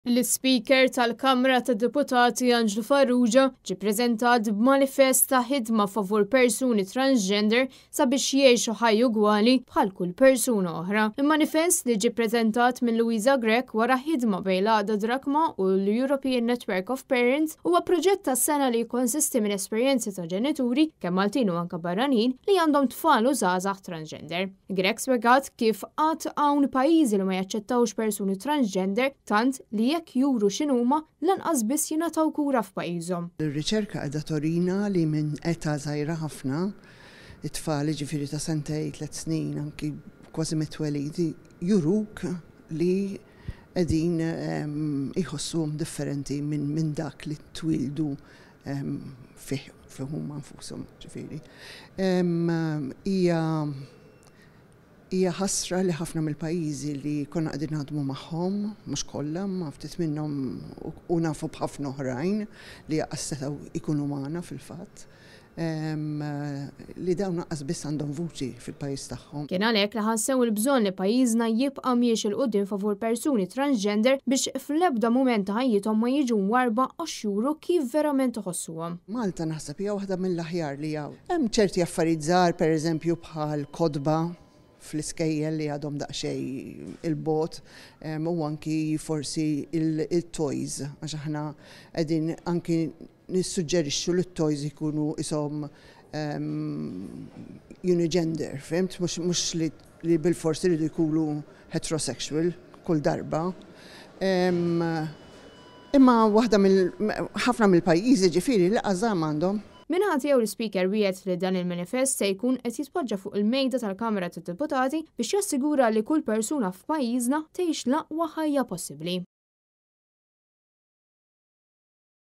L-Ispeaker tal-Kamra tad-Deputati Anġlu Farrugia ġie ppreżentat b'manifest ta' ħidma favur persuni transgender sabiex jgħixu ħajja ugwali bħal kull persuna oħra. Il-manifest li ġie ppreżentat minn Louisa Grech wara ħidma bejn l-Għaqda Drakma u l-European Network of Parents huwa proġett ta' sena li jikkonsisti minn esperjenzi ta' ġenituri, kemm Maltin u anke barranin, li għandhom tfal u żgħażagħ transgender. Grech spjegat kif għad hawn pajjiżi li ma jaċċettawx persuni transgender tant li jekk juru x'inhuma lanqas biss jingħataw kura f'pajjiżhom. Ir-riċerka qiegħda turina li minn età żgħira ħafna, it-tfal jiġifieri ta' sentejn, tlett snin, anki kważi mit-twelid, juruk li qegħdin jħossuhom differenti minn dak li twieldu fih fih huma nfushom, ġifieri. Hija hija ħasra li ħafna mill-pajjiżi li konna qegħdin naħdmu magħhom, mhux kollha, ma ftit minnhom u nafu b'ħafna oħrajn li qas setgħu jkunu magħna fil-fatt, li dawn lanqas biss għandhom vuċi fil-pajjiż tagħhom. Kien għalhekk li ħassew il-bżonn li pajjiżna jibqa' miexi 'l quddiem favur persuni transgender biex fl-ebda mument ta' ħajjithom ma jiġu mwarrba għax juru kif verament iħossuhom. Malta naħseb hija waħda mill-aħjar li hawn. Hemm ċerti affarijiet żgħar pereżempju bħal kotba fl-iskejjel li għadhom daqsxejn 'il bogħod u anki forsi il-toys għax aħna qegħdin anki nissuġġerixxu li t-toys ikunu ishom unigender, fhimt? Mhux li bilfors iridu jkunu heterosexual kull darba. Imma waħda mill ħafna mill-pajjiżi ġifieri li qażam għandhom. Min-naħa tiegħu l-Ispeaker wiegħed li dan il-manifest se jkun qed jitpoġġa fuq il-mejda tal-Kamra tad-Deputati biex jassigura li kull persuna f'pajjiżna tgħix l-aqwa ħajja possibbli.